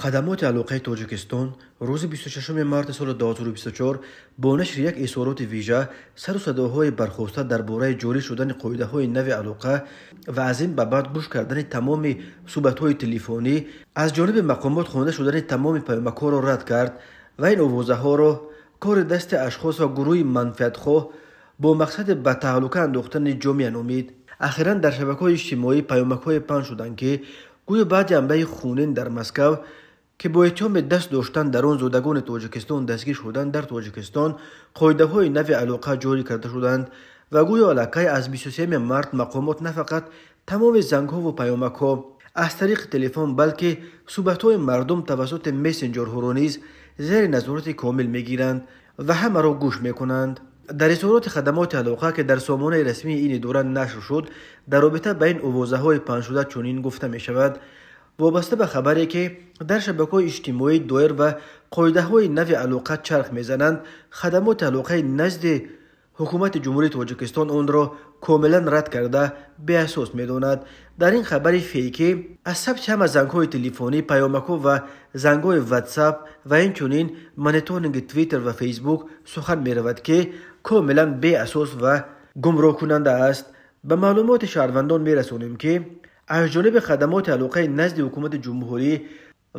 Хадамоти алоқаи Тоҷикистон рӯзи 26 марти соли 2024 бо нашри як изҳороти вижа сару садоҳои бархоста дар бораи ҷорӣ шудани қоидаҳои нави алоқа ва аз ин ба баъд гӯш кардани тамоми суҳбатҳои телефонӣ аз ҷониби мақомот хонда шудани тамоми паёмакҳоро рад кард ва ин овозаҳоро кори дасти ашхос ва гурӯҳи манфиатхоҳ бо мақсади ба таҳлука андохтани ҷомеа номид. Ахиран дар шабакаҳои иҷтимоӣ паёмакҳое паҳн шуданд, ки гӯё баъди ҳамлаи хунин дар Москав, ки бо иттиҳоми даст доштан дар он зодагони Тоҷикистон дастгир шуданд, дар Тоҷикистон қоидаҳои нави алоқа ҷорӣ карда шуданд ва гӯё аллакай аз 23 март мақомот на фақат тамоми зангҳову паёмакҳо аз тариқи телефон, балки суҳбатҳои мардум тавассути мессенҷерҳоро низ зери назорати комил мегиранд ва ҳамаро гӯш мекунанд. Дар изҳороти хадамоти алоқа, ки дар сомонаи расмии ин идора нашр шуд, дар робита ба ин овозаҳои паҳншуда чунин гуфта мешавад: вобаста ба хабаре, ки дар шабакаҳои иҷтимоӣ доир ба қоидаҳои нави алоқа чарх мезананд, хадамоти алоқаи назди ҳукумати Ҷумҳурии Тоҷикистон онро комилан рад карда беасос медонад. Дар ин хабари фейкӣ аз сабти ҳама зангҳои телефонӣ, паёмакҳо ва зангҳои ватсап ва инчунин мониторинги Твиттер ва Фейсбук сухан меравад, ки комилан беасос ва гумроҳкунанда аст. Ба маълумоти шаҳрвандон мерасонем, ки аз ҷониби хадамоти алоқаи назди ҳукумати ҷумҳурӣ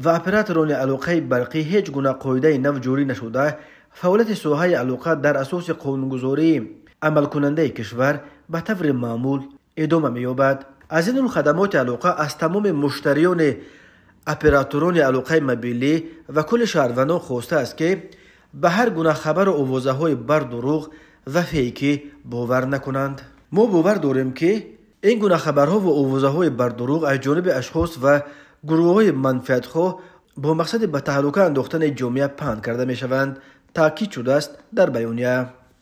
ва операторони алоқаи барқӣ ҳеҷ гуна қоидаи нав ҷорӣ нашуда, фаъолияти соҳаи алоқа дар асоси қонунгузории амалкунандаи кишвар ба таври маъмул идома меёбад. Аз ин рӯ хадамоти алоқа аз тамоми муштариёни операторони алоқаи мобилӣ ва кулли шаҳрвандон хостааст, ки ба ҳар гуна хабару овозаҳои бардурӯғ ва фейкӣ бовар накунанд. Мо бовар дорем, ки ин гуна хабарҳо ва овозаҳои бардурӯғ аз ҷониби ашхос ва гурӯҳҳои манфиатхоҳ бо мақсади ба таҳлука андохтани ҷомеа паҳн карда мешаванд, таъкид шудааст дар баёния.